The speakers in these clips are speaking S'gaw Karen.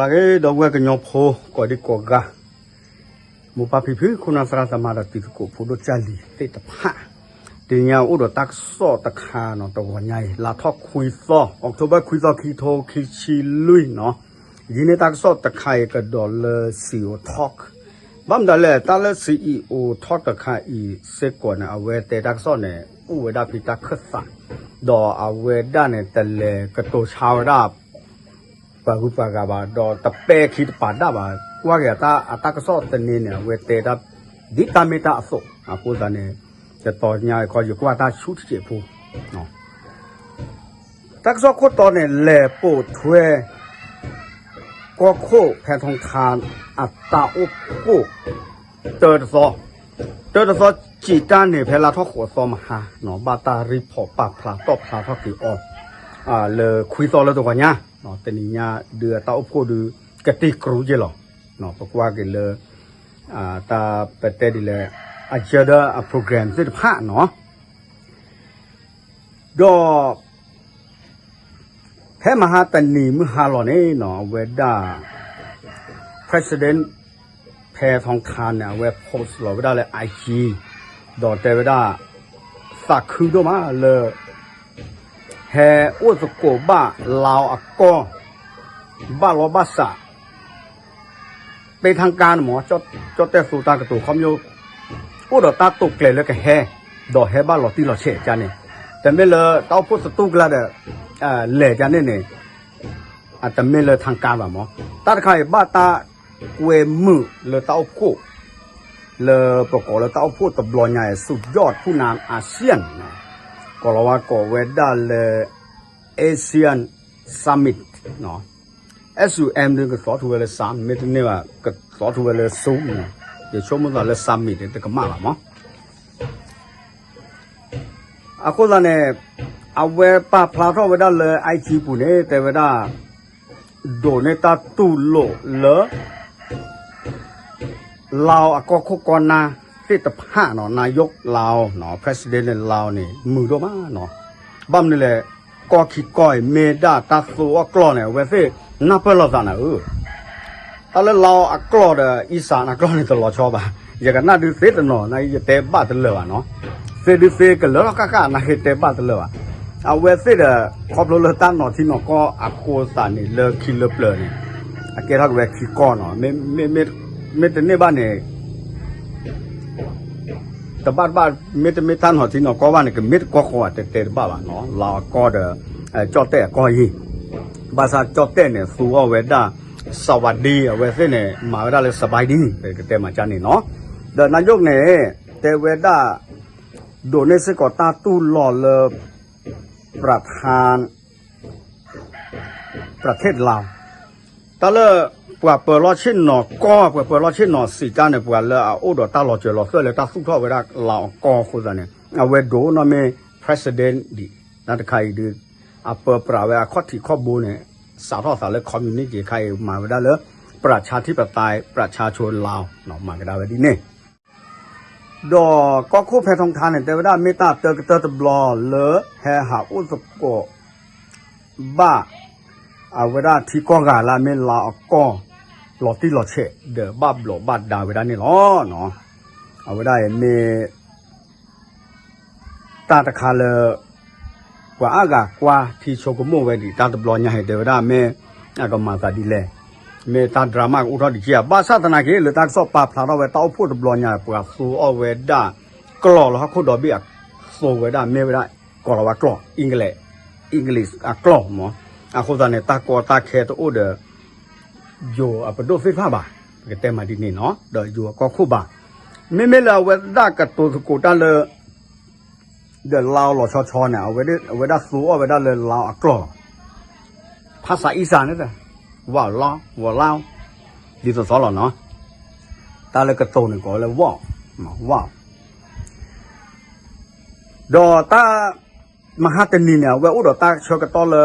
အဂ့ၤ ဒီပုၢ်ဝဲၢ်ကညီဖိ ကိးဒံကိးဂၤ, မိၢ်ပၢ်ဖံဖု ခိၣ်နၢ်သရၣ်သမါဒီးတံၤသကိးဖိဒိၣ်ကၢ်လံၤသ့ၣ်တဖၣ်, တနံၤညါအိၣ်ဒီးတၢ်ကစီၣ်တခါနီၤ တဂီၤညါအံၤ လါထီၣ်ခွံသီ October ခွံသီ ခံကထိခံဆံလွံၢ်နီၤ, ယဟံးန့ၢ်တၢ်ကစီၣ်တခါအံၤကဒီးလၢ CEO Talk, ဘၣ်မနုၤလဲၣ် တၢ်လၢ CEO Talk တခါအံၤစ့ၢ်ကီးန့ၣ် အဝဲတဲတၢ်ကစီၣ်န့ၣ် အိၣ်ဝဲဒၣ်ဖဲတၢ်ခၢၣ်သး, ဒီးအဝဲဒၣ်န့ၣ် တလဲၤကတိၤဆါဝဲဒၣ် ပှၤဂုၤပှၤဂၤဘၣ် ဒီးတပဲခံတပာ်ဒၣ်ဘၣ်, ကွၢ်က့ၤအတၢ်ကစီၣ်တနံၤန့ၣ် အဝဲတဲတၢ် ဒ်တၢ်မ့ၢ်တၢ်အသိး အဃိသတးန့ၣ် တတီၤညါခီယကွၢ်တၢ်ဆူထံးစဲးဖိ တၢ်ကစီၣ်ခိၣ်တီန့ၣ် လဲၤပိာ်ထွဲ ကီၢ်ခိၣ်ဖဲထီထါ အတၢ်အိၣ်ဖှိၣ် တၢတသီ, တၢတသီစံးတၢ်န့ၣ် ဖဲလါထီၣ်ဃိးသီမဟါ ဘၣ်တၢ်ရံဖီးပာ်ဖျါတီၣ်ဖျါထီၣ်က့ၤအီၤ လၢခွံသီလၢတဂီၤညါ, တနံၤညါဒုးအတၢ်အိၣ်ဖှိၣ်ဒုး ကတ့ၤကြူးက့ၤလီၤ. ပကွၢ်က့ၤလၢ တၢ်ပတဲဒ်လဲၣ် agenda အ program သ့ၣ်တဖၣ်နီၤ ဒီး ဖဲမဟါတနံၤမုၢ်ဟါလီၤန့ၣ်နီၤ အဝဲဒၣ် President ဖဲထီထါန့ၣ် အဝဲ post လီၤဝဲဒၣ်လၢ IG ဒီးတဲဝဲဒၣ် သးခုဒိၣ်မးလၢ ဟဲအိၣ်သကိးဘၣ်လါအကီၢ် ဘၣ်လီၤဘၣ်စး ပဲထီကါန့ၣ်မ့ၢ် ကၠီၣ်တဲၣ်သိတၢ်ကတိၤခီဖျိ အိၣ်ဒီးတၢ်တိာ်ကျဲၤလၢကဟဲ ဒီးဟဲဘၣ်လီၤတံၢ်လီၤဆဲးကန့ၣ် တမ့ၢ်လၢတၢ်အိၣ်ဖှိၣ်သတူၢ်ကလာ်ဒီး လဲၤကန့ၣ်န့ၣ် အတမ့ၢ်လၢထီကါဘၣ်မ့ၢ် တၢ်တခါအံၤဘၣ်တၢ်ကွဲမုာ်လၢတၢ်အိၣ်ဖှိၣ် လၢပကိးလၢတၢ်အိၣ်ဖှိၣ်တဘျီညါအံၤ สุดยอดผู้นำอาเซียน ကိးလီၤဝဲကိးဝဲဒၣ်လၢ ASEAN Summit SUM ဒုးကသီထူဝဲလၢ Summit မ့တမ့ၢ်ဘၣ် ကသီထူဝဲလၢ Zoom န့ၣ် ယဆိကမိၣ်သးလၢ Summit တကမၣ်ဘၣ်မ့ၢ် အဃိသတးန့ၣ် အဝဲပာ်ဖျါထီၣ်ဝဲဒၣ်လၢ IG ပူၤန့ၣ် တဲဝဲဒၣ် ဒိးန့ၢ်တၢ်တူၢ်လိာ်လၢ လါအကီၢ်ခိၣ်ကီၢ်နၢ်သ့ၣ်တဖၣ်နီၤ နာ်ယိၣ်လါနီၤ President လၢလါန့ၣ် မုာ်ဒိၣ်မးနီၤ ဘၣ်မနုၤလဲၣ် ကီၢ်ခံကီၢ်အံၤ မ့ၢ်ဒၣ်တၢ်သူအီၣ်ကျီၢ်န့ၣ် အဝဲသ့ၣ်နၢ်ပၢၢ်လိာ်သးနၤဧၢ တၢ်လၢလါအကီၢ်ဒီး အံစးနကျီၢ်န့ၣ် တလီၤဆီဘၣ် ယကနၣ်ဒုးသ့တနီၤ နယတဲဘၣ်တလၢာ်ဘၣ်နီၤ သ့ဒုးသ့ကလၢထီၣ်ဃၣ်ဃၣ် နဟ့ၣ်တဲဘၣ်တလၢာ်ဘၣ် အဝဲသ့ၣ်ဒီး ခီဖျိလၢတၢ်နီၤထံနီၤကီၢ်အဃိသးန့ၣ် လၢခံလၢပျၢၤန့ၣ် အကဲထီၣ်က့ၤဝဲခံကီၢ်နီၤ မ့တန့ၢ်ဘၣ်န့ၣ် တဘၣ်တဘၣ် မ့တမ့ၢ်တၢ်နီၤထံနီၤကီၢ်ဘၣ်န့ၣ် ကမ့ၢ်တကီၢ်ဃီတဲတဲတဘၣ်ဘၣ်နီၤ လါအကီၢ်ဒီး ကၠီၣ်တဲၣ်အကီၢ်အံၤ ဘၣ်ဆၣ်ကၠီၣ်တဲၣ်န့ၣ် သူအီၣ်ဝဲဒၣ် စဝၤဒံ အဝဲသ့ၣ်န့ၣ် မၤဝဲဒၣ်လၢ စဘဲဒံ ပကတဲမၤကၢ်န့ၣ်နီၤ ဒီးနၢ်ယိၣ်န့ၣ် တဲဝဲဒၣ် ဒိးန့ၢ်စ့ၢ်ကီးတၢ်တူၢ်လိာ်လၢ ပြထၢၣ် ပြထ့ၣ်လါ တၢ်လၢ ပှၤပၢၤလီၢ်ဆ့ၣ်နီၤကီၢ် ပှၤပၢၤလီၢ်ဆ့ၣ်နီၤစံးတၢ်န့ၣ် ပှၤလၢအအိၣ်ဒီးတၢ်လီၤစၢၤလီၤသွဲၣ်လၢတၢ်သူၣ်ထီၣ်ဝဲဒၣ်လါအကီၢ်အဃိသတးန့ၣ် အဝဲဒိးနီၢ်မ့ၢ် president ဒံး တၢ်တခါအံၤဒုး အပၢပြးဝဲအခီၣ်ထံးခီၣ်ဘိန့ၣ် စးထီၣ်သးလၢ communist ခါအံၤမၤဝဲဒၣ်လၢ ပြၢးဆါထံၣ်ပသး ပြၢးဆါဆိလါ မၤကဒါဝဲဒ်န့ၣ် ဒီးကီၢ်ခိၣ်ဖဲထီထါန့ၣ် တဲဝဲဒၣ်မ့ၢ်တၢ်တၢကတၢၢ်တဘျီလၢ ဟဲဟးအိၣ်သကိး ဘၣ် အဝဲဒၣ်ထံကီၢ်ဂၤလၢအမ့ၢ်လါအကီၢ် လီၤတံၢ်လီၤဆဲး ဒီးဘၣ်ဘျိးဘၣ်ဒါဝဲဒၣ်န့ၣ်လီၤ. အဝဲဒၣ်အံၤမ့ၢ် တၢ်တခါလၢ ပှၤအါဂၤကွၢ်ထံဆိကမိၣ်ဝဲဒံး တၢ်တဘျီညါဟဲတဲဝဲဒၣ်မ့ၢ် အကမၤသးဒ်လဲၣ်, မ့ၢ်တၢ် drama ကအိၣ်ထီၣ်ဒံးက့ဧါ. ဘၣ်ဆၣ်သနာ်က့ လၢတၢ်ကစီၣ်ပာ်ဖျါထီၣ်ဝဲတၢ်အိၣ်ဖှိၣ်တဘျီညါ ပှၤသူအီၣ်ဝဲဒၣ် ကျီၢ်လၢဟီၣ်ခိၣ်ဒီဘ့ၣ်အသိဝဲဒၣ် မ့ၢ်ဝဲဒၣ် ကိးလီၤဝဲကျီၢ် English, English အကျီၢ်မး. အဃိသတးန့ၣ် တၢ်ကီတၢ်ခဲတအိၣ်ဒီး ယိၤအပဒိၣ်သ့ၣ်တဖၣ်ဘၣ်, ပကတဲမးဒ်န့ၣ်နီၤ, ဒီးယိၤအကီၢ်ခိၣ်ဘၣ်. မ့မ့ၢ်လၢအဝဲဒၣ်ကတိၤသကိးတၢ်လၢ ဒီးလါအီၤလီၤဆီဆီန့ၣ် အဝဲဒၣ်သူအီၣ်ဝဲဒၣ်လၢလါအီၤအကျီၢ်လီၤ. ဖးစးအံစးန့ၣ် ဝးလီၤ ဝးလီၤ ဒ်သိးသိးလီၤနီၤ. တၢ်လၢကတိၤန့ၣ်ကိးလၢဝး ဝး ဒီးတၢ် မဟါတနံၤန့ၣ် အဝဲအိၣ်ဒီးတၢ်ဆၢကတီၢ်လၢ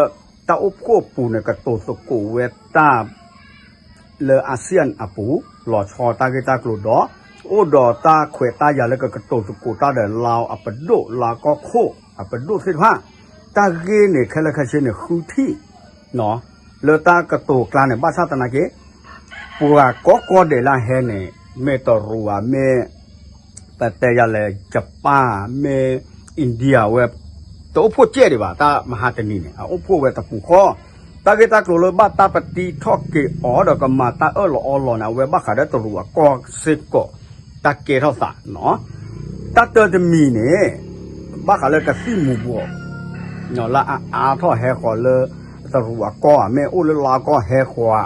တၢ်အိၣ်ဖှိၣ်အပူၤန့ၣ် ကတိၤသကိးဝဲတၢ် လၢ ASEAN အပူၤ လီၤဆီတၢ်ဂ့ၢ်တၢ်ကျိၤဒီး အိၣ်ဒီးတၢ်ခွဲးတၢ်ယာ်လၢကကတိၤသကိးတၢ်ဒီး လါအီၤအပဒိၣ် လါကီၢ်ခိၣ်အပဒိၣ်သ့ၣ်တဖၣ် တၢ်ဂ့ၢ်န့ၣ် ခဲလၢာ်ခဲဆ့န့ၣ် ဃုထံၣ် နီၤ လၢတၢ်ကတိၤကျါန့ၣ် ဘၣ်ဆၣ်သနာ်က့ ပှၤကိးကီၢ်ဒဲးလၢဟဲန့ၣ် မ့ၢ်တရူးဧါ မ့ၢ် ပတဲယၤလဲၣ် ယပၣ် မ့ၢ် India ဝဲ တအိၣ်ဖှိၣ်ကဲၣ်ဒံးဘၣ် တၢ်မဟါတနံၤန့ၣ် အအိၣ်ဖှိၣ်ဝဲတပူၤဃီ တၢ်ဂ့ၢ်တၢ်ကျိၤလၢဘၣ်တၢ်ပတံထီၣ်က့ၤအီၤဒီးကမၤတၢ်အၢၣ်လီၤအီလီၤန့ၣ် အဝဲဘၣ်ဃးဒီးတရူးအကီၢ်စ့ၢ်ကီး တၢ်ကဲထီၣ်သးနီၤ တၢ်တၢတမံၤန့ၣ် ဘၣ်ဃးလၢကသံၣ်မူၤဘှီး လၢအအါထီၣ်ဟဲဃီၤလၢ တရူးအကီၢ်ဧါ မ့ၢ်အိၣ်လၢလါအကီၢ်ဟဲဃီၤဧါ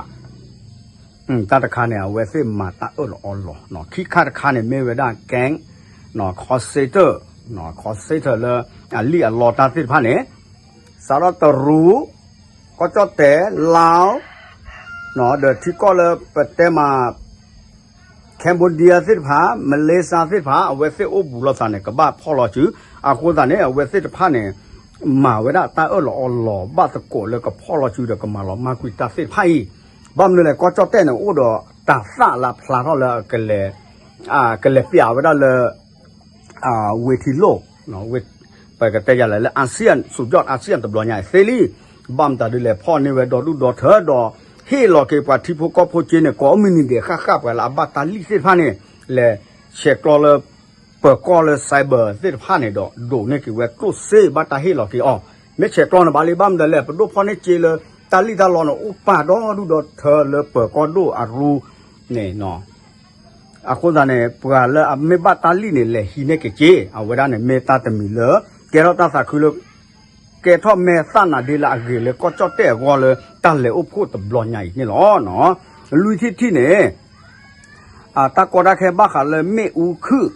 တၢ်တခါန့ၣ် အဝဲသ့ၣ်မၤတၢ်အၢၣ်လီၤအီလီၤ ခံခါတခါန့ၣ် မ့ၢ်ဝဲဒၣ် gang ခီစ့တၢၣ် ခီစ့တၢၣ်လၢ အလံၣ်အလီတၢ်သ့ၣ်တဖၣ်န့ၣ် စးထီၣ်တရူး ကီၢ်ကၠီၣ်တဲၣ် လါ ဒီးထံကီၢ်လၢပတဲမး Cambodia သ့ၣ်တဖၣ် Malaysia သ့ၣ်တဖၣ် အဝဲသ့ၣ်အိၣ်ဘူးလိာ်သးန့ၣ် ကဘၣ်ဖီၣ်လီၤစု အဃိသတးန့ၣ် အဝဲသ့ၣ်တဖၣ်န့ၣ် မၤဝဲဒၣ်တၢ်အၢၣ်လီၤအီလီၤ ဘၣ်သကိးလၢကဖီၣ်လီၤစုဒီးကမၤလီၤမၢ်ကွံာ်တၢ်သ့ၣ်တဖၣ်အံၤ ဘၣ်မနုၤလဲၣ် ကီၢ်ကၠီၣ်တဲၣ်န့ၣ် အိၣ်ဒီးတၢ်သၣ်လၢဖျါထီၣ်လၢ ကလဲၤပျးဝဲဒၣ်လၢ ဝ့ၢ်ထံလိၣ် ပကတဲယၤလဲၣ်လၢ အာဆီယံ စူးယီၣ် အာဆီယံ တဘျီညါအံၤသ့လံ ဘၣ်မတၤဒ်လဲၣ် ဖီၣ်န့ၢ်ဝဲဒီဒူၣ်ဒီထၢဒီး ဟ့ၣ်လီၤက့ၤပှၤထံဖိကီၢ်ဖိက့န့ၣ် ကိးမုၢ်နံၤဒဲးဃၣ်ဃၣ်ပှၤလၢအဘၣ်တၢ်လံၣ်သ့ၣ်တဖၣ်န့ၣ် လဲၤဆဲးကျိးလၢ ပၢၤကီၢ်လၢ cyber သ့ၣ်တဖၣ်န့ၣ်ဒီး ဒိးန့ၢ်က့ၤဝဲကျိၣ်စ့ဘၣ်တၢ်ဟ့ၣ်လီၤက့ၤအီၤ မ့ၢ်ဆဲးကျိးန့ၣ်ဘၣ်လံ ဘၣ်မတၤလဲၣ် ပဒိၣ်ဖီၣ်န့ၢ်က့ၤလၢ တၢ်လံၣ်တၢ်လီန့ၣ် အိၣ်ပာ်ဒီဒူၣ်ဒီထၢလၢပၢၤကီၢ်ဒိၣ်အရူန့ၣ် အဃိသတးန့ၣ် ပှၤလၢအမ့ၢ်ဘၣ်တၢ်လံၣ်န့ၣ် လဲၤဟံးန့ၢ်က့ၤက့ အဝဲဒၣ်န့ၣ်မ့ၢ်တၢ်တမံၤလၢ ကဲထီၣ်တၢ်သးခုလၢ ကဲထီၣ်မဲာ်သၣ်နၤဒ့လၢအဂ့ၤလၢကီၢ်ကၠီၣ်တဲၣ်အဂီၢ်လၢတၢ်လဲၤအိၣ်ဖှိၣ်တဘျီညါအံၤန့ၣ်လီၤ. လွံၢ်ထံၣ်တထံၣ်န့ၣ် တၢ်ကီတၢ်ခဲဘၣ်ဃးလၢမ့ၣ်အူခုၣ်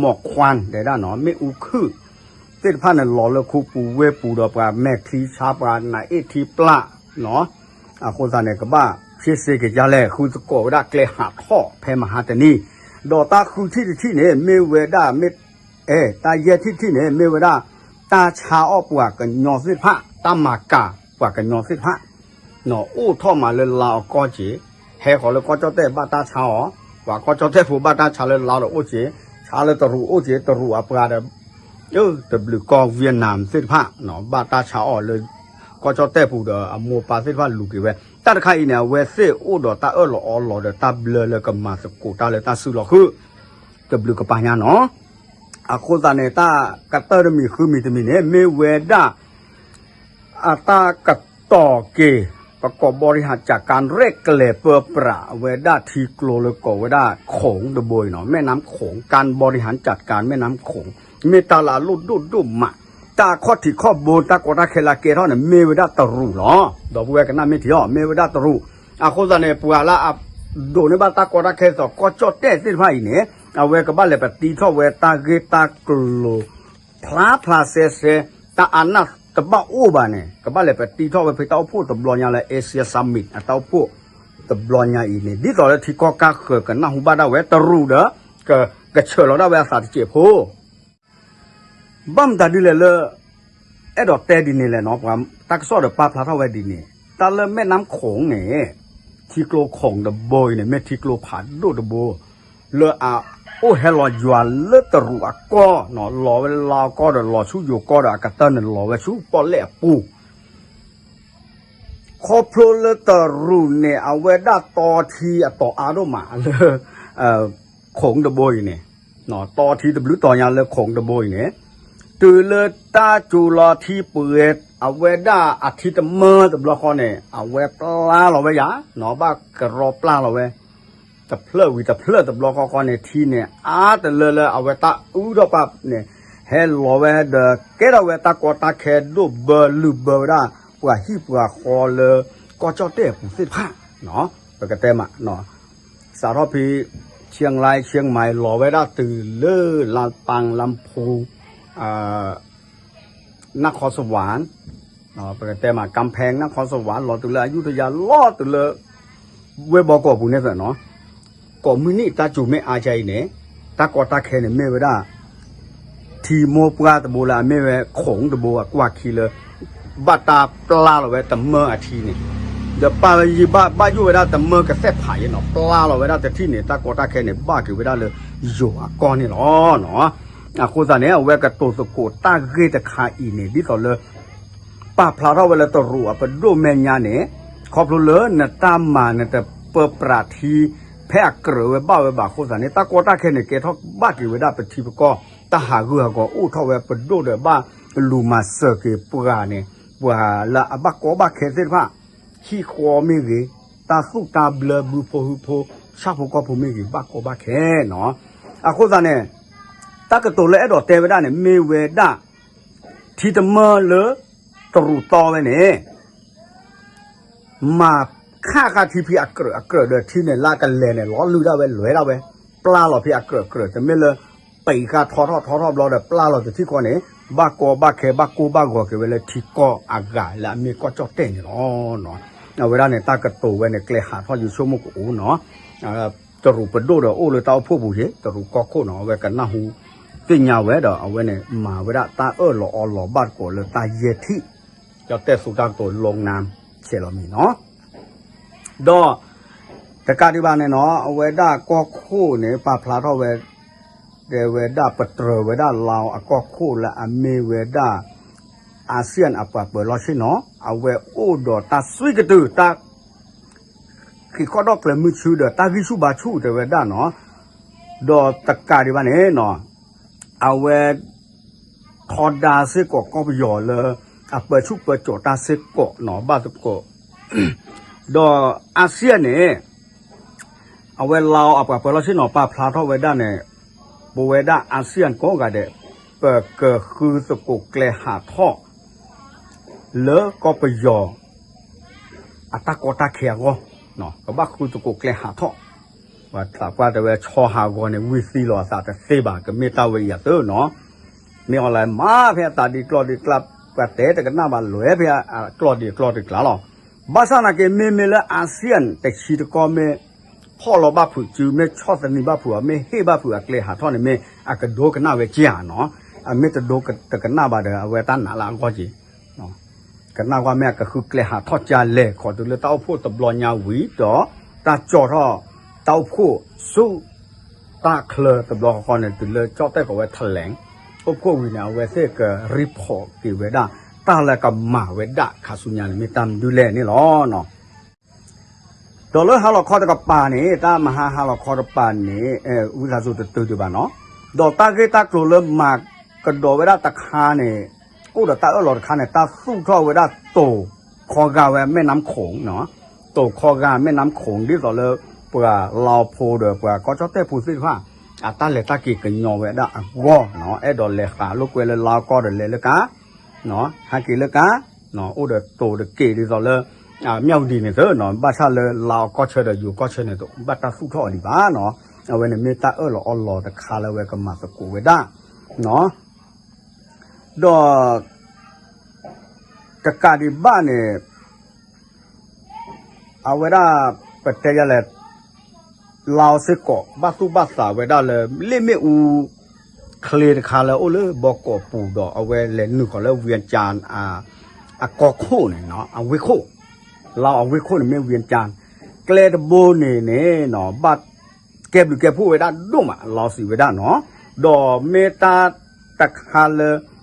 မီၢ်ခွါ တဲဒၣ်နီၤ မ့ၣ်အူခုၣ် သ့ၣ်တဖၣ်န့ၣ် လီၤလၢခူပူၤဝ့ၢ်ပူၤဒီးပှၤမဲာ်ချံဆါပှၤနးအ့ၣ်ထံပျၢ်နီၤ အဃိသတးန့ၣ် ကဘၣ်ဖ့စ့က့ၤယါလဲၣ် ဃုသကိးဝဲဒၣ်ကျဲဟးထီၣ်ဖဲမဟါတနံၤ ဒီးတၢ်ဃုထံၣ်တထံၣ်န့ၣ် မ့ၢ်ဝဲဒၣ်မ့ၢ် အဲ တၢ်ယဲၢ်ထံၣ်တထံၣ်န့ၣ် မ့ၢ်ဝဲဒၣ် တၢ်ဆါအီၣ်ပှၤကညီသ့ၣ်တဖၣ် တၢ်မၤကၤပှၤကညီသ့ၣ်တဖၣ် အိၣ်ထီၣ်မးလၢလါအီကီၢ်က့ၤ ဟဲဃီၤလၢကီၢ်ကၠီၣ်တဲၣ်ဘၣ်တၢ်ဆါအီၤ ပှၤကီၢ်ကၠီၣ်တဲၣ်ဖိဘၣ်တၢ်ဆါလၢလါဒီးအိၣ်က့ၤ ဆါလၢတရူးအိၣ်က့ၤ တရူးအပှၤဒီး တဘျုးကီၢ် Vietnam သ့ၣ်တဖၣ် ဘၣ်တၢ်ဆါအီၤလၢ ကီၢ်ကၠီၣ်တဲၣ်ပူၤဒီးအမိၢ်ပၢ်သ့ၣ်တဖၣ်လူၤက့ၤဝဲ တၢ်တခါအံၤန့ၣ် အဝဲသ့ၣ်အိၣ်ဒီးတၢ်အၢၣ်လီၤအီလီၤဒီးတၢ်ဘျၢလၢကမၤသကိးတၢ်လၢတၢ်စုလီၢ်ဃု တဘျုးကပၤညါနီၤ အဃိသတးန့ၣ် တၢ်ကတၢၢ်တမံၤဃုမံၤတမံၤန့ၣ် မ့ၢ်ဝဲဒၣ် အတၢ်ကတီၤက့ၤ ပကိး บริหารจัดการ ရဲၣ်ကျဲၤပၢပြး အဝဲဒၣ်ထံကျိလၢကိးဝဲဒၣ် โขง တဘိအံၤနီၤ แม่น้ำโขง การบริหารจัดการ แม่น้ำโขง မ့ၢ်တၢ်လၢအလိၣ်ဒိၣ်ဒိၣ်မး တၢ်အခီၣ်ထံးခီၣ်ဘိ တၢ်ကီတၢ်ခဲလၢအကဲထီၣ်န့ၣ် မ့ၢ်ဝဲဒၣ်တရူးလီၤ. ဒီပုၢ်ဝဲၢ်ကနၣ်မ့ၢ်ထံအီၤ မ့ၢ်ဝဲဒၣ်တရူး အဃိသတးန့ၣ် ပှၤလၢအဒိးန့ၢ်ဘၣ်တၢ်ကီတၢ်ခဲသိးကီၢ်ကၠီၣ်တဲၣ်သ့ၣ်တဖၣ်အံၤန့ၣ် အဝဲကဘၣ်လဲၤပတံထီၣ်ဝဲတၢ်ဂ့ၢ်တၢ်ကျိၤ ဖျါဖျါဆဲဆဲ တၢ်အါနၢ်တဘၣ်အိၣ်ဘၣ်န့ၣ် ကဘၣ်လဲၤပတံထီၣ်ဝဲဖဲတၢ်အိၣ်ဖှိၣ်တဘျီညါလၢ Asia Summit အတၢ်အိၣ်ဖှိၣ်တဘျီညါအံၤန့ၣ် ဒ်သိးလၢထံကီၢ်ကါဃၢၤကနၢ်ဟူဘၣ်ဒၣ်ဝဲတရူးဒီး ကဆၢလီၤဒၣ်ဝဲအသးတစဲးဖိ ဘၣ်မတၤဒ်လဲၣ်လၢ အဲၣ်ဒိးတဲဒ်န့ၣ်လဲၣ်နီၤ ပှၤတၢ်ကစီၣ်ဒီးပာ်ဖျါထီၣ်ဝဲဒ်န့ၣ် တၢ်လၢ แม่น้ำโขง န့ၣ် ထံကျိ โขง တဘိအံၤန့ၣ် မ့ၢ်ထံကျိဖးဒိၣ်တဘိ လၢအအိၣ်ဟဲလီၤယွၤလၢတရူးအကီၢ်နီၤ လီၤဝဲလၢလါအီကီၢ်ဒီးလီၤဆူယိၤကီၢ်ဒီးအကတၢၢ်န့ၣ်လီၤဝဲဆူပီၣ်လဲၣ်အပူၤ ခီဖျိလၢတရူးန့ၣ် အဝဲဒၣ်တီထံအတီၤအါဒိၣ်မးလၢ โขง တဘိအံၤန့ၣ် တီထံတဘျုးတီၤညါလၢ โขง တဘိအံၤန့ၣ် တုၤလၢတၢ်စူၤလီၤထံပှဲၤ အဝဲဒၣ်အထံတမၢတဘျီဃီန့ၣ် အဝဲပျၢ်လီၤဝဲယၤ ဘၣ်ကရီပျၢ်လီၤဝဲ တဖျၢၣ်ဝံၤတဖျၢၣ်တဘျီဃီဃီန့ၣ် ထံန့ၣ် အါတလၢလၢအဝဲတၢ်အုၣ်ထီၣ်ပာ်န့ၣ် ဟဲလီၤဝဲဒီး ကဲထီၣ်ဝဲတၢ်ကီတၢ်ခဲဒိၣ်ဘၢလုၢ်ဘၢဝဲဒၣ် ပှၤဟံၣ်ပှၤဃီလၢ ကီၢ်ကၠီၣ်တဲၣ်အပူၤသ့ၣ်တဖၣ် ပကတဲမး စးထီၣ်ဖဲ เชียงราย เชียงใหม่ လီၤဝဲဒၣ်တုၤလၢ ลำปาง ลำพูน นครสวรรค์ ပကတဲမး กำแพง นครสวรรค์ လီၤတုၤလၢ อยุธยา လီၤတုၤလၢ ဝ့ၢ်ဘီကီၢ်ပူၤန့ၣ်သ့ၣ်နီၤ ကိးမုၢ်နံၤတၢ်စူၤမ့ၢ်အါကါအံၤန့ၣ် တၢ်ကီတၢ်ခဲန့ၣ်မ့ၢ်ဝဲဒၣ် ထံမိၢ်ပှၢ်တဘိလၢအမ့ၢ်ဝဲ โขง တဘိအကွၢ်ခံလၢ ဘၣ်တၢ်ပျၢ်လီၤဝဲတမၢအထံန့ၣ် ဒီးပာ်ယံာ်ဘၣ် ဘၣ်ယိၣ်ဝဲဒၣ်တမၢကသဲၣ်ဖးယဲနီၤ ပျၢ်လီၤဝဲဒၣ်တထံၣ်န့ၣ် တၢ်ကီတၢ်ခဲန့ၣ် ဘၣ်က့ၤဝဲဒၣ်လၢယိၤအကီၢ်န့ၣ်လီၤ. အဃိသတးန့ၣ် အဝဲကတိၤသကိးတၢ်ဂ့ၢ်တခါအံၤန့ၣ် ဒ်သိးလၢ ပာ်ဖျါထီၣ်ဝဲလၢတရူးအပဒိၣ်မဲာ်ညါန့ၣ် ခီဖျိလၢနတၢ်မၤနတပၢပြးထံ ဖဲအကြၢးဝဲဘၣ်ဝဲဘၣ်အဃိသတးန့ၣ် တၢ်ကီတၢ်ခဲန့ၣ် ကဲထီၣ်ဘၣ်က့ၤဝဲဒၣ်ပထံပကီၢ် တၢ်ဟးဂူာ်ဟးဂီၤအိၣ်ထီၣ်ဝဲပဒိၣ်ဒီးဘၣ်လူၤမၤစၢၤက့ၤပှၤန့ၣ် ပှၤလၢအဘၣ်ကီဘၣ်ခဲသ့ၣ်တဖၣ် ဟံၣ်ဃီမ့ၢ်ဂ့ၤ, တၢ်သူၣ်တၢ်ဘျၢဘုဖိဟုဖိ ဆၣ်ဖိကီၢ်ဖိမ့ၢ်ဂ့ၤ ဘၣ်ကီဘၣ်ခဲနီၤ. အဃိသတးန့ၣ် တၢ်ကတိၤလၢအဲၣ်ဒိးတဲဝဲဒၣ်န့ၣ် မ့ၢ်ဝဲဒၣ် ထံတမၢလၢ တရူးတီဝဲန့ၣ် မၤခးဃာ်ထံဖံးအကြၢးအကြၢးဒီးထံန့ၣ် လၢကလဲၤန့ၣ် လီၤလုၢ်ဒၣ်ဝဲ လွဲဒၣ်ဝဲ, ပျၢ်လီၤဖံးအကြၢးအကြၢး တမ့ၢ်လၢ ပံးဃာ်ထီထီၣ်ထီထီၣ်ဘျီဒီး ပျၢ်လီၤတထံၣ်ဃီန့ၣ် ဘၣ်ကီဘၣ်ခဲ ဘၣ်ကိၢ်ဘၣ်ဂီၤက့ၤဝဲလၢထံကီၢ်အဂၤလၢအမ့ၢ်ကီၢ်ကၠီၣ်တဲၣ်န့ၣ်လီၤ. အဝဲဒၣ်န့ၣ် တၢ်ကတိၤဝဲန့ၣ် ကျဲဟးထီၣ်ယဆိကမိၣ်ကအိၣ်နီၤ တရူးပဒိၣ်ဒီးအိၣ်လၢတၢ်အိၣ်ဖှိၣ်ပူၤယ့ၣ် တရူးကီၢ်ခိၣ်နီၤ အဝဲကနၢ်ဟူသ့ၣ်ညါဝဲဒီး အဝဲန့ၣ် မၤဝဲဒၣ်တၢ်အၢၣ်လီၤအီလီၤဘၣ်တကိးလၢတၢ်ယဲၢ်ထံၣ် ကၠီၣ်တဲၣ်သူတၢ်ကတိၤ လီနၢ် ဆဲးလီၤမံၤနီၤ. ဒီး တကးဒံးဘၣ်န့ၣ်နီၤ အဝဲဒၣ်ကီၢ်ခိၣ်န့ၣ် ပာ်ဖျါထီၣ်ဝဲ တဲဝဲဒၣ်ပတြၢၤဝဲဒၣ်လါအီၤအကီၢ်ခိၣ်လၢအမ့ၢ်ဝဲဒၣ် ASEAN အပှၤပၢၤလီၢ်ဆ့ၣ်နီၤ အဝဲအိၣ်ဒီးတၢ်သွံၣ်ကတုာ် တၢ် ဃ့ၢ်ခီၣ်ဒီၣ်ကျဲၤမုၢ်ဆူၣ်ဒီးတၢ်ဂံၢ်ဆူၣ်ဘါဆူၣ်တဲဝဲဒၣ်နီၤ. ဒီးတကးဒံးဘၣ်န့ၣ်နီၤ အဝဲ ထီဒါစ့ၢ်ကီးကီၢ်ပယီၤလၢ အပၢဆူၣ်ပၢစိးတၢ်စ့ၢ်ကီးနီၤ ဘၣ်သကိး ဒီး ASEAN န့ၣ် အဝဲလါအီၤအပှၤပၢၤလီၢ်ဆ့ၣ်နီၤ ပာ်ဖျါထီၣ်ဝဲဒၣ်န့ၣ် ပဝဲဒၣ် ASEAN ကိးဂၤဒဲး ပကဃုသကိးကျဲဟးထီၣ် လၢကီၢ်ပယီၤ အတၢ်ကီတၢ်ခဲအဂီၢ်, ကဘၣ်ဃုသကိးကျဲဟးထီၣ်, ပှၤသးပှၢ်တဲဝဲ ဆီဟးဂီၤန့ၣ် ဝံၢ်သံလီၤအသးတသ့ဘၣ်, ကမ့ၢ်တၢ်ဝဲအံၤအသိးနီၤ, မ့ၢ်အီၤလၢမၤဖဲအသးဒ်ကျီၢ်ဒ်ကျါ, ပှၤတဲတကနၣ်ဘၣ် လဲၤဖဲအကျီၢ်ဒ်အကျီၢ်ဒ်ကျါလီၤ. ဘၣ်ဆၣ်နာ်က့ မ့မ့ၢ်လၢ ASEAN တဆံတကီၢ်မ့ၢ် ဖီၣ်လီၤဘၣ်ဖုးစု မ့ၢ်ဆီၣ်သနံးဘၣ်ဖုးအီၤ မ့ၢ်ဟ့ၣ်ဘၣ်ဖုးအကျဲဟးထီၣ်န့ၣ် မ့ၢ်အကဒိကနၣ်ဝဲက့ဧါနီၤ, အမ့ၢ်တဒိတကနၣ်ဘၣ်ဒီး အဝဲတၢ်နာ်လၢအဂီၢ်က့ၤ ကနၣ်ကွၢ်မ့ၢ်အကဃုကျဲဟးထီၣ်ကလဲၤခီတုၤလၢတၢ်အိၣ်ဖှိၣ်တဘျီညါဝံၤဒီး တၢ်ကၠီထီၣ် တၢ်အိၣ်ဖှိၣ်ဆူ တၢ်ချၢတဘျီဃီန့ၣ် တုၤလၢကၠီၣ်တဲၣ်ကိးဝဲ ထလဲၣ် အိၣ်ဖှိၣ်ဝံၤန့ၣ် အဝဲသ့ၣ်က report က့ၤဝဲဒၣ် တၢ်လၢကမၤဝဲဒၣ်ခါဆူညါန့ၣ် မ့ၢ်တၢ်မနုၤလဲၣ်န့ၣ်လီၤ. ဒီးလၢဟါလီၤခီတကပၤန့ၣ် တၢ်မဟါဟါလီၤခီတကပၤန့ၣ် ဝံသးစူၤတတုၤဒံးဘၣ်နီၤ, ဒီးတၢ်ဂ့ၢ်တၢ်ကျိၤလၢမၤကဒီးဝဲဒၣ်တခါန့ၣ် အိၣ်ဒီးတၢ်အၢၣ်လီၤတခါန့ၣ် တၢ်သူၣ်ထီၣ်ဝဲဒၣ်တိၤခီဂာ်ဝဲမဲၢ်နါခိၣ်, တိၤခီဂာ်မဲၢ်နါခိၣ် ဒ်သိးလၢ ပှၤလါအီဖိဒီးပှၤကီၢ်ကၠီၣ်တဲၣ်ဖိသ့ၣ်တဖၣ် အတၢ်လဲၤတၢ်က့ၤကညီဝဲဒၣ်အဂီၢ်, အဲၣ်ဒိးလဲၤဃးလိာ်ကွဲလၢလါအီကီၢ်ဒီးလဲၤလၢကါ ဟဲက့ၤလၢကါ, အိၣ်ဒီးတိၤတက့ၢ်ဒ်သိးလၢ မၠၣ်ဝတံၤန့ၣ်သ့နီၤ, ဘၣ်ဆၣ်လၢလါအီကီၢ်ဆၢဒီးယိၤကီၢ်ဆၢန့ၣ် တဘၣ်တၢ်သူၣ်ထီၣ်အီၤဒံးဘၣ်နီၤ, အဝဲန့ၣ်မ့ၢ်တၢ်အၢၣ်လီၤအီလီၤတခါလၢအဝဲကမၤသကိးဝဲဒၣ် ဒီး တကးဒံးဘၣ်န့ၣ် အဝဲဒၣ် ပတဲယၤလဲၣ် လါအီစ့ၢ်ကီး ဘၣ်သူၣ်ဘၣ်သးဝဲဒၣ်လၢ လ့ၣ်မ့ၣ်အူ ချ့တခါလၢအိၣ်လၢဘီကီးပူၤဒီး အဝဲလဲၤနုာ်ဃီၤလၢ ဝံယၣ်ကၠၣ် အကီၢ်ခိၣ်န့ၣ် အဝ့ၢ်ခိၣ်, လါအီအဝ့ၢ်ခိၣ်န့ၣ်မ့ၢ် ဝံယၣ်ကၠၣ်, ကျဲတဘိန့ၣ်န့ၣ် ဘၣ်ကဲဘျုးကဲဖှိၣ်ဝဲဒၣ်ဒိၣ်မး လါအီစံးဝဲဒၣ်နီၤ, ဒီးမ့ၢ်တၢ်တခါလၢ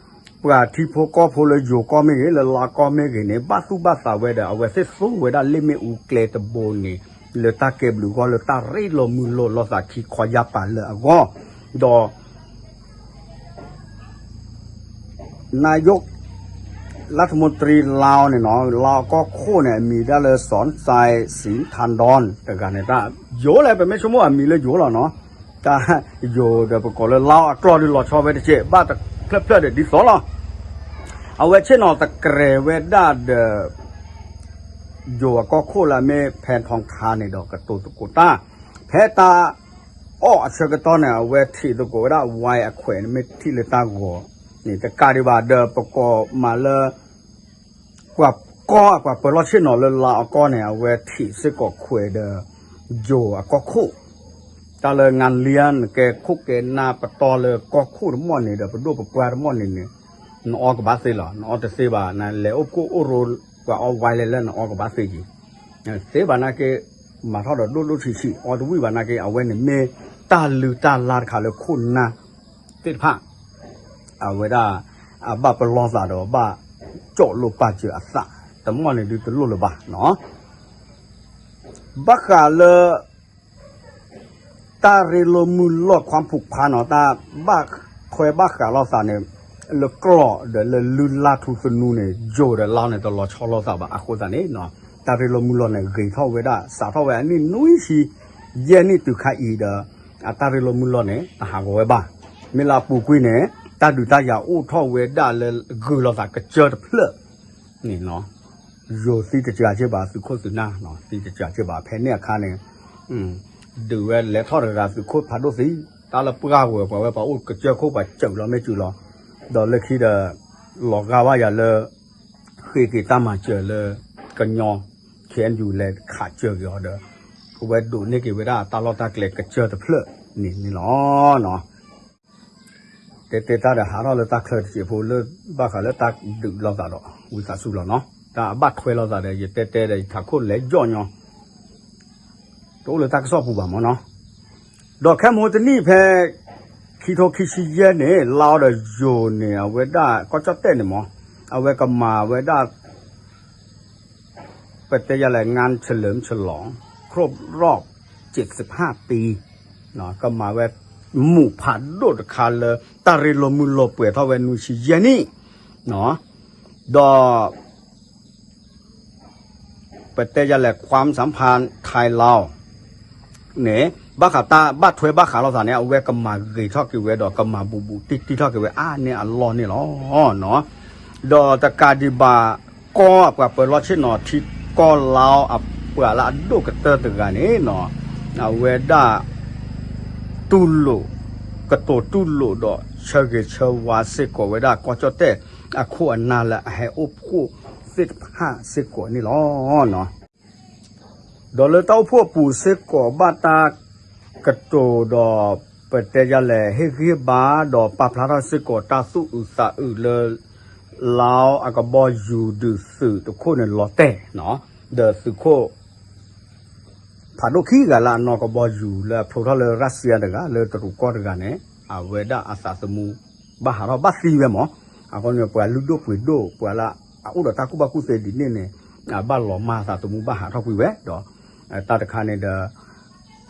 ပှၤထံဖိကီၢ်ဖိလၢယိၤကီၢ်မ့ၢ်ဂ့ၤ လၢလါကီၢ်မ့ၢ်ဂ့ၤန့ၣ် ဘၣ်သူၣ်ဘၣ်သးဝဲဒီး အဝဲသ့ၣ်သူဝဲဒၣ်လ့ၣ်မ့ၣ်အူကျဲတဘိန့ၣ် လၢတၢ်ကဲဘျုးဂီၢ်လၢတၢ်ရ့လိာ်မုာ်လိာ်လိာ်သးခံခီယၢ်ပၤလၢအဂီၢ်, ဒီး နာယိၣ် လၢထမူတရံ လါအီန့ၣ်နီၤ လါအီကီၢ်ခိၣ်န့ၣ် အမံၤဒၣ်လၢ စီၣ်စဲး စံၣ်ထၣ်ဒွၣ် တဂၤန့ၣ် တၢ်ယိၤလဲၣ် ပမ့ၢ်ဆိကမိၣ်အမံၤလၢယိၤလီၤနီၤ, တၢ်ယိၤဒီးပကိးလၢလါအီအကျီၢ်ဒုးလီၤဆီဝဲတက့ၢ် ဘၣ်တဖျၢၣ်ဖျၢၣ်ဒီးဒ်သိးလီၤ, အဝဲဆ့ၣ်နီၤသကြဲးဝဲဒၣ်ဒီး ယိၤအကီၢ်ခိၣ်လၢအမ့ၢ်ဖဲထီၣ်ခါန့ၣ်ဒီးကတိၤသကိးတၢ်, ဖဲတၢ်အီၣ်အဆၢကတီၢ်န့ၣ် အဝဲထံးသကိးဝဲဒၣ် ဝဲအခွဲးန့ၣ် မ့ၢ်ထံၣ်လၢတၢ်ဂီၤန့ၣ် တကးဒံးဘၣ်ဒီးပကိးမးလၢ ပှၤကီၢ်ပှၤပၢၤလီၢ်ဆ့ၣ်နီၤလၢလါအီကီၢ်န့ၣ် အဝဲထံးစ့ၢ်ကီးခွဲးဒီး ယိၤအကီၢ်ခိၣ်, တၢ်လၢနၤလံယါနကဲခိၣ်ကဲနၢ်ပတီၢ်လၢကီၢ်ခိၣ်တမီၢ်န့ၣ်ဒီး ပဒိၣ်ပပှၢ်တမီၢ်န့ၣ်န့ၣ် နအီကဘၣ်သ့လီၤ, နအီတသ့ဘၣ် နလဲၤအိၣ်ဖှိၣ်အိၣ်ရိ ပှၤအီဝဲလဲၣ်လၢနအီကဘၣ်သ့က့ၤ, သ့ဘၣ်နာ်က့ မၤထီၣ်ဒီးဒိၣ်ဒိၣ်ဆံးဆံး အီတဝံၣ်ဘၣ်နာ်က့ အဝဲန့ၣ်မ့ၢ်တၢ်လုၢ်တၢ်လၢ်တခါလၢခိၣ်နၢ်သ့ၣ်တဖၣ် အဝဲဒၣ် အဘၣ်ပလီၢ်သးဒီးဘၣ် ကၠီၣ်လိာ်ပာ်စၢၤအသး တမီၢ်န့ၣ်ဒုးတလိၣ်လၢၤဘၣ်နီၤ. ဘၣ်ဃးလၢ တၢ်ရ့လိာ်မုာ်လိာ်ခွါဖူးခွါနီၤ တၢ်ဘၣ်ထွဲဘၣ်ဃးလိာ်သးန့ၣ် လၢကျီၢ်ဒီးလၢလုၢ်လၢ်ထူသနူန့ၣ် ယိၤဒီးလါန့ၣ် တလီၤဆီလိာ်သးဘၣ်အဃိသတးန့ၣ်နီၤ တၢ်ရ့လိာ်မုာ်လိာ်န့ၣ် ဂ့ၤထီၣ်ဝဲဒၣ် စးထီၣ်ဝဲအနံၣ်နွံဆံယဲၢ်နံၣ်တုၤခါအံၤဒီး အတၢ်ရ့လိာ်မုာ်လိာ်န့ၣ် တဟးဂီၤဝဲဘၣ်. မ့ၢ်လၢအပူၤကွံာ်န့ၣ် တၢ်ဒုးတၢ်ယၤအိၣ်ထီၣ်ဝဲဒၣ်လၢဂုာ်လိာ်သးကစၢၢ်တဖျၢၣ်န့ၣ်နီၤ ယိၤသံတစှၤက့ဘၣ် သုးခိၣ်သုးနၢ်နီၤ သံတစှၤက့ဘၣ် ဖဲန့ၣ်အခါန့ၣ် ဒုးဝဲလဲၤထီၣ်တဂၤသုးခိၣ်ဖးဒိၣ်သံ တၢ်လၢပှၢ်ဝဲၤ ပှၤဝဲပှၤအိၣ်ကစၢၢ်ခိၣ်ပှၤစၢၤလီၤမ့ၢ်စၢၤလီၤ ဒီးလၢခံဒီး လီၤဂာ်ဘၣ်ယၤလၢ ဃ့က့ၤတၢ်မၤစၢၤလၢ ကညီ ခ့ၣ်အဲၣ်ယူၣ် လဲၤခးစၢၤက့ၤအီၤဒီး အဝဲဒိးန့ၢ်က့ၤဝဲဒၣ်တၢ်လီၢ်တၢ်ကျဲကစၢၢ်တဖျၢၣ်န့ၣ်န့ၣ်လီၤ. တဲတဲတၢ်ဒီးဟးထီၣ်လၢတၢ်ချၢတစဲးဖိလၢ ဘၣ်ဃးလၢတၢ်ဒုးလိာ်သးဒီး ဝံသးစူၤလီၤနီၤ တၢ်အဘၣ်ထွဲလိာ်သးဒီး ယတဲတဲဒီးယထးခိၣ်လဲၤယီၢ်ညီ တအိၣ်လၢတၢ်ကစီၣ်ပူၤဘၣ်မၢ်နီၤ. ဒီးခဲမဟိတနံၣ်ဖဲ ခံထိခံဆံယဲၢ်န့ၣ် လါအီၤဒီးယိၤန့ၣ် အဝဲဒၣ်ကီၢ်ကၠီၣ်တဲၣ်န့ၣ်မၢ် အဝဲကမၤဝဲဒၣ် ပတဲယၤလဲၣ် งานเฉลิมฉลองครบรอบเจ็ดสิบห้าปี ကမၤဝဲ မူးဖးဒိၣ်တခါလၢ တၢ်ရ့လိာ်မုာ်လိာ်ပှဲၤထီၣ်ဝဲနွံဆံယဲၢ်နံၣ် ဒီး ပတဲယၤလဲၣ် ความสัมพันธ์ไทยลาว န့ၣ် ဘၣ်ဃးတၢ်ဘၣ်ထွဲဘၣ်ဃးလိာ်သးန့ၣ် အဝဲကမၤဂ့ၤထီၣ်က့ၤဝဲဒီး ကမၤဘူးဘူးတံၢ်တံၢ်ထီၣ်က့ၤဝဲအါန့ၢ်အလီၢ်န့ၣ်လီၤ. ဒီးတကးဒံးဘၣ် ကီၢ်အပှၤပၢၤလီၢ်ဆ့ၣ်နီၤ ထံကီၢ်လါအီၤအပှၤလၢအဒိၣ်ကတၢၢ်တဂၤန့ၣ်နီၤ အဝဲဒၣ် တူၢ်လိာ် ကတိၤတူၢ်လိာ်ဒီး ဆၢဂ့ၤဆၢဝါစ့ၢ်ကီးဝဲဒၣ် ကီၢ်ကၠီၣ်တဲၣ်အခိၣ်အနၢ်လၢအဟဲအိၣ်ဖှိၣ်သ့ၣ်တဖၣ်စ့ၢ်ကီးန့ၣ်လီၤ. ဒီးလၢတၢ်အိၣ်ဖှိၣ်အပူၤစ့ၢ်ကီးဘၣ်တၢ်ကတိၤဒီး ပတဲယၤလဲၣ် ဟ့ၣ်ဂံၢ်ဟ့ၣ်ဘါ ဒီးပာ်ဖျါထီၣ်စ့ၢ်ကီးတၢ်သူၣ်အုးသးအုးလၢ လါအီၤအကဘီယူၤဒုးသုးတခိၣ်န့ၣ်လီၤတဲာ်နီၤ ဒီးသုးခိၣ် ဖးဒိၣ်ခံဂၤလၢအနီၢ်ကဘီယူၤလၢအဖျိထီၣ်လၢရၢၣ်စံယါတဂၤ လၢတရူးကီၢ်တဂၤန့ၣ် အဝဲဒၣ်အသးသမူ ဘၣ်ဟးထီၣ်ဘၣ်သံဝဲမၢ်. အဃိန့ၣ် ပှၤလုၢ်ဒိၣ်ပှ့ၤဒိၣ် ပှၤလၢအအိၣ်ဒီးတၢ်ကူၣ်ဘၣ်ကူၣ်သ့ဒ်န့ၣ်န့ၣ် အဘၣ်လီၤမၢ်အသးသမူဘၣ်ဟးထီၣ်ကွံာ်ဝဲဒီး တၢ်တခါန့ၣ်ဒီး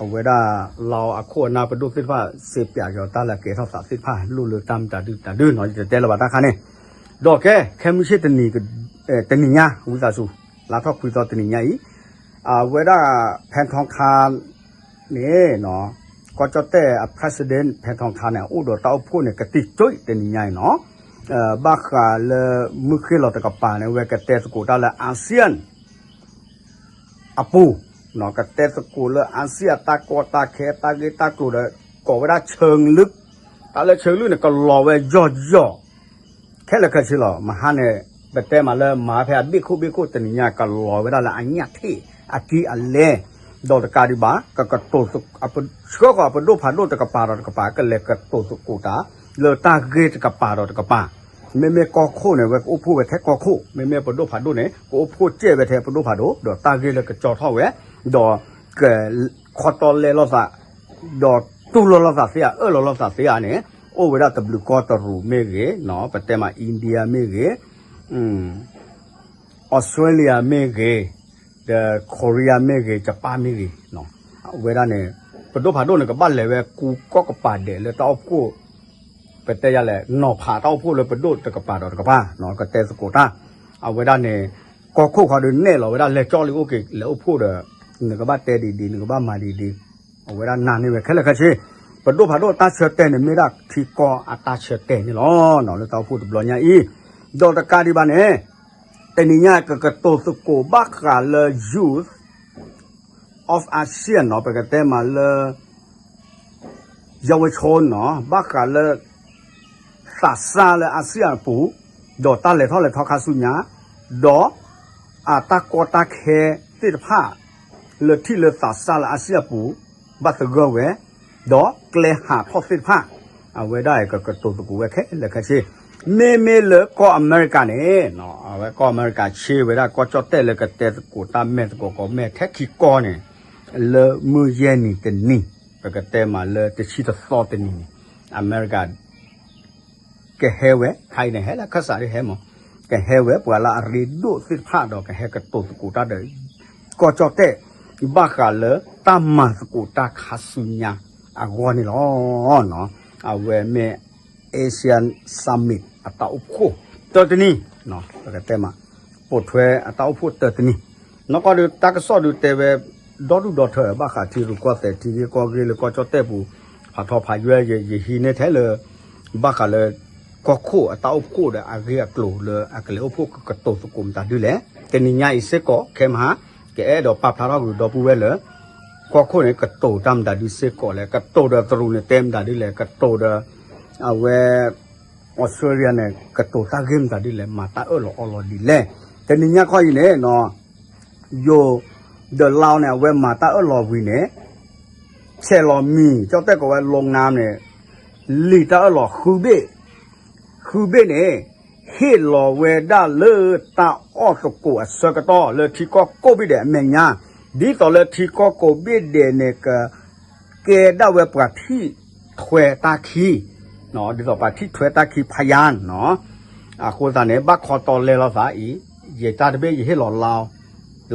အဝဲဒၣ်လါအီၤအခိၣ်အနၢ်ပဒိၣ်သ့ၣ်တဖၣ် စ့ပၠးက့ၤအီၤတၢ်လၢအကဲထီၣ်သးသ့ၣ်တဖၣ် လိၣ်လၢတၢ်မတၤဒုတၢ်ဒုနီၤ ယတတဲလၢၤဘၣ်တၢ်ခါန့ၣ် ဒီးကဲ ခဲမုၢ်ဆ့ၣ်တနံၤညါ ဝံသးစူၤ လါထီၣ်ခွံသီတနံၤညါအံၤ အဝဲဒၣ် ဖဲထီခါန့ၣ် ကီၢ်ကၠီၣ်တဲၣ်အ president ဖဲထီခါန့ၣ် အိၣ်ဒီးတၢ်အိၣ်ဖှိၣ်န့ၣ် ကတံၤကၠိတနံၤညါအံၤနီၤ ဘၣ်ဃးလၢမုၢ်ဃ့ၢ်လီၤတကပၤန့ၣ် အဝဲကတဲသကိးတၢ်လၢ ASEAN အပူၤ ကတဲသကိးလၢ ASEAN တၢ်ကီတၢ်ခဲ တၢ်ဂ့ၢ်တၢ်ကျိၤဒီး ကိးဝဲဒၣ် เชิงลึก တၢ်လၢ เชิงลึก န့ၣ် ကလီၤဝဲယီၢ်ယီၢ် ခဲလၢာ်ခဲဆ့လီၤ. မဟါန့ၣ် ပတဲမးလၢမၤဖဲအဘ့ၣ်ခိၣ်ဘ့ၣ်ခိၣ်တနံၤညါ ကလီၤဝဲဒၣ်လၢအညၣ်ထံၣ် အကံအလဲ ဒီးတကးဒံးဘၣ် ကကတိၤ ဆှၢဃီၤအပဒိၣ်ဖးဒိၣ်တကပၤဒီးတကပၤ ကလဲၤကတိၤသကိးတၢ် လၢတၢ်ဂ့ၢ်တကပၤဒီးတကပၤ မ့မ့ၢ်ကီၢ်ခိၣ်န့ၣ် အဝဲကအိၣ်ဖှိၣ်ဝဲထဲကီၢ်ခိၣ် မ့မ့ၢ်ပဒိၣ်ဖးဒိၣ်န့ၣ် ကအိၣ်ဖှိၣ်စဲးဝဲထဲပဒိၣ်ဖးဒိၣ် ဒီးတၢ်ဂ့ၢ်လၢကကၠီထီၣ်ဝဲ ဒီးကခီတီလဲလိာ်သး ဒီးတူၢ်လိာ်လိာ်သးသ့ဧါ အၢၣ်လီၤလိာ်သးသ့ဧါန့ၣ် အိၣ်ဝဲဒၣ်တဘျုးကီၢ်တရူးမ့ၢ်ဂ့ၤ ပတဲမး India မ့ၢ်ဂ့ၤ Australia မ့ၢ်ဂ့ၤ ဒီး Korea မ့ၢ်ဂ့ၤ Japan မ့ၢ်ဂ့ၤ အဝဲဒၣ်န့ၣ် ပဒိၣ်ဖးဒိၣ်န့ၣ် ကဘၣ်လဲၤဝဲကူကီၢ်ကပၤဒဲးလၢတၢ်အိၣ်ဖှိၣ် ပတဲယၤလဲၣ် နီၤဖးတၢ်အိၣ်ဖှိၣ်လၢပဒိၣ်တကပၤဒီးတကပၤ ကတဲသကိးတၢ် အဝဲဒၣ်န့ၣ် ကီၢ်ခိၣ်ခီဒုးနဲၣ်လီၤဝဲဒၣ်လဲၤကၠီလံအိၣ်က့ၤ လဲၤအိၣ်ဖှိၣ်ဒီး နကဘၣ်တဲဒ်ဒ် နကဘၣ်မၤဒ်ဒ် အဝဲဒၣ်နာ်န့ၢ်ဝဲခဲလၢာ်ခဲဆ့ ပဒိၣ်ဖးဒိၣ်တၢ်ဆၢတဲာ်န့ၣ်မ့ၢ်ဒၣ်ထံကီၢ်အတၢ်ဆၢတဲာ်န့ၣ်လီၤ လၢတၢ်အိၣ်ဖှိၣ်တဘျီညါအံၤ ဒီးတကးဒံးဘၣ်န့ၣ် တနံၤညါကကတိၤသကိးဘၣ်ဃးလၢ youth of ASEAN နီၤ ပကတဲမးလၢ ယဝဲဆိနီၤ ဘၣ်ဃးလၢ သးစၢ်လၢ ASEAN အပူၤ ဒီးတၢ်လဲၤထီၣ်လဲၤထီခါဆူညါ ဒီး အတၢ်ကီတၢ်ခဲသ့ၣ်တဖၣ် လၢထံၣ်လၢသးစၢ်လၢ ASEAN အပူၤ ဘၣ်သဂၢၢ်ဝဲ ဒီးကျဲဟးထီၣ်သ့ၣ်တဖၣ် အဝဲဒၣ်ကကတိၤသကိးဝဲခဲလၢာ်ခဲဆ့ မ့မ့ၢ်လၢကီၢ်အမဲရကၤန့ၣ် အဝဲကီၢ်အမဲရကၤဆှၢဝဲဒၣ်ကီၢ်ကၠီၣ်တဲၣ်လၢကတဲသကိးတၢ်မဲာ်သကိး ကီၢ်မဲာ်ထဲခံကီၢ်န့ၣ် လၢမုၢ်ယဲၢ်နံၤတနံၤ ပကတဲမးလၢတဆံတသီတနံၤန့ၣ် အမဲရကၤ ကဟဲဝဲ ခါအံၤန့ၣ် ဟဲလၢခၢၣ်စးဒ်ဟဲမး ကဟဲဝဲပှၤလၢအရ့ဒိၣ်သ့ၣ်တဖၣ်ဒီးကဟဲကတိၤသကိးတၢ်ဒီး ကီၢ်ကၠီၣ်တဲၣ် ဘၣ်ဃးလၢတၢ်မၤသကိးတၢ်ခါဆူညါအဂီၢ်န့ၣ်လီၤ. အဝဲမ့ၢ် Asian Summit အတၢ်အိၣ်ဖှိၣ်တၢတနံၤ ပကတဲမး ပိာ်ထွဲအတၢ်အိၣ်ဖှိၣ်တၢတနံၤ နီၢ်ကီၢ်ဒုးတၢ်ကစီၣ်ဒုးတဲဝဲ ဒီဒူၣ်ဒီထၢ ဘၣ်ဃးထံရူၢ်ကီၢ်သဲးထံဂ့ၢ်ကီၢ်ဂ့ၢ်လၢကီၢ်ကၠီၣ်တဲၣ်ပူၤ ဖးထီဖးယွဲ ယဟံးန့ၢ်ထဲလၢ ဘၣ်ဃးလၢ ကီၢ်ခိၣ်အတၢ်အိၣ်ဖှိၣ်ဒီးအဂ့ၢ်အကျိၤလၢအကလဲၤအိၣ်ဖှိၣ်ကကတိၤသကိးမတၤဒုလဲၣ်. တနံၤညါအံၤစ့ၢ်ကီး ခဲမဟါ ကအဲၣ်ဒိးပာ်ဖျါထီၣ်ကွံာ်ဒီပုၢ်ဝဲၢ်လၢ ကီၢ်ခိၣ်န့ၣ် ကတိၤတၢ်မတၤဒုစ့ၢ်ကီးလဲၣ်, ကတိၤဒီးတရူးန့ၣ်တဲမတၤဒုလဲၣ်, ကတိၤဒီး အဝဲ Australia န့ၣ် ကတိၤတၢ်ဂ့ၢ်မတၤဒုလဲၣ်, မၤတၢ်အၢၣ်လီၤအီလီၤဒ်လဲၣ်. တနံၤညါခီအံၤန့ၣ် ယိၤ ဒီးလါန့ၣ် အဝဲမၤတၢ်အၢၣ်လီၤဝံၤန့ၣ် ဆဲးလီၤမံၤ ကၠီၣ်တဲၣ်ကိးဝဲ လီနါန့ၣ် လံာ်တၢ်အၢၣ်လီၤဃုဘ့ၣ်, ဃုဘ့ၣ်န့ၣ် ဟ့ၣ်လီၤဝဲဒၣ်လၢတၢ်အီၣ်သကိးအဆၢကတီၢ်လၢထံကီၢ်ကိးဘ့ၣ်ဒဲးအမဲာ်ညါ, ဒ်သိးလၢထံကီၢ်ကိးဘ့ၣ်ဒဲးန့ၣ် ကကဲဒၣ်ဝဲပှၤထံၣ်ထွဲတၢ်ခံ ဒ်သိးပှၤထံၣ်ထွဲတၢ်ခံဖးယါန့ၣ် အဃိသတးန့ၣ် ဘၣ်ခီတီလဲလိာ်သးအံၤ, ယတၢ်တဘ့ၣ်ယဟ့ၣ်လီၤလါ,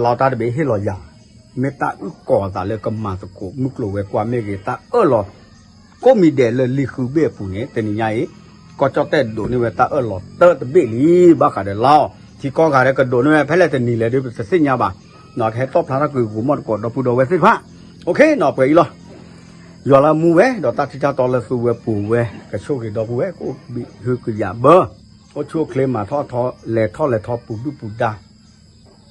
လါတၢ်တဘ့ၣ်ဟ့ၣ်လီၤယၤ, မ့ၢ်တၢ်အုၣ်ကီၤသးလၢကမၤသကိးမုၢ်ကျိၤဝဲၤကွာ်မ့ၢ်ဂ့ၤ, တၢ်အၢၣ်လီၤ ကိးမံၤဒဲးလၢလံာ်ဃုဘ့ၣ်အပူၤန့ၣ် တနံၤညါအံၤ ကီၢ်ကၠီၣ်တဲၣ်ဒိးန့ၢ်ဝဲတၢ်အၢၣ်လီၤတၢတဘ့ၣ်လံ, ဘၣ်ဃးဒီးလါအီၤ ထံကီၢ်ဂၤဒီးကဒိးန့ၢ်ဝဲဖဲလဲၣ်တနံၤလဲၣ်ဒီး ပတသ့ၣ်ညါဘၣ်, ကဟဲတီၣ်ဖျါထီၣ်ကွံာ်ဂိၤမီၣ်တကိးဒီပုၢ်ဒီဝဲၢ်သ့ၣ်တဖၣ်, အိၣ်ခ့နီၤ ပှဲၤအံၤလီၤ. ယွၤလၢမူဝဲဒီးတၢ်ထံတၢ်တီလၢသူဝဲပူၤဝဲ ကဆိၣ်ဂ့ၤဒီပုၢ်ဝဲၢ် ကအိၣ်ဘံဟုကယာ်ဘၢ, အိၣ်ဆူၣ်အိၣ်ချ့မၤထီၣ်ထီ လဲၤထီၣ်လဲၤထီပူၤဒုၣ်ပူၤဒါ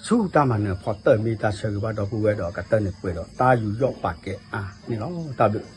ဆူတၢ်မၤနၢၤဖီတၢၢ် မ့ၢ်တၢ်ဆၢဂ့ၤဘၣ်ဒီပုၢ်ဝဲၢ်ဒီးကတၢၢ်န့ၣ်ပှဲၤဒီးတၢ်ယူးယီၣ်ပာ်ကဲအါန့ၣ်လီၤ. တၢ်ဘျုး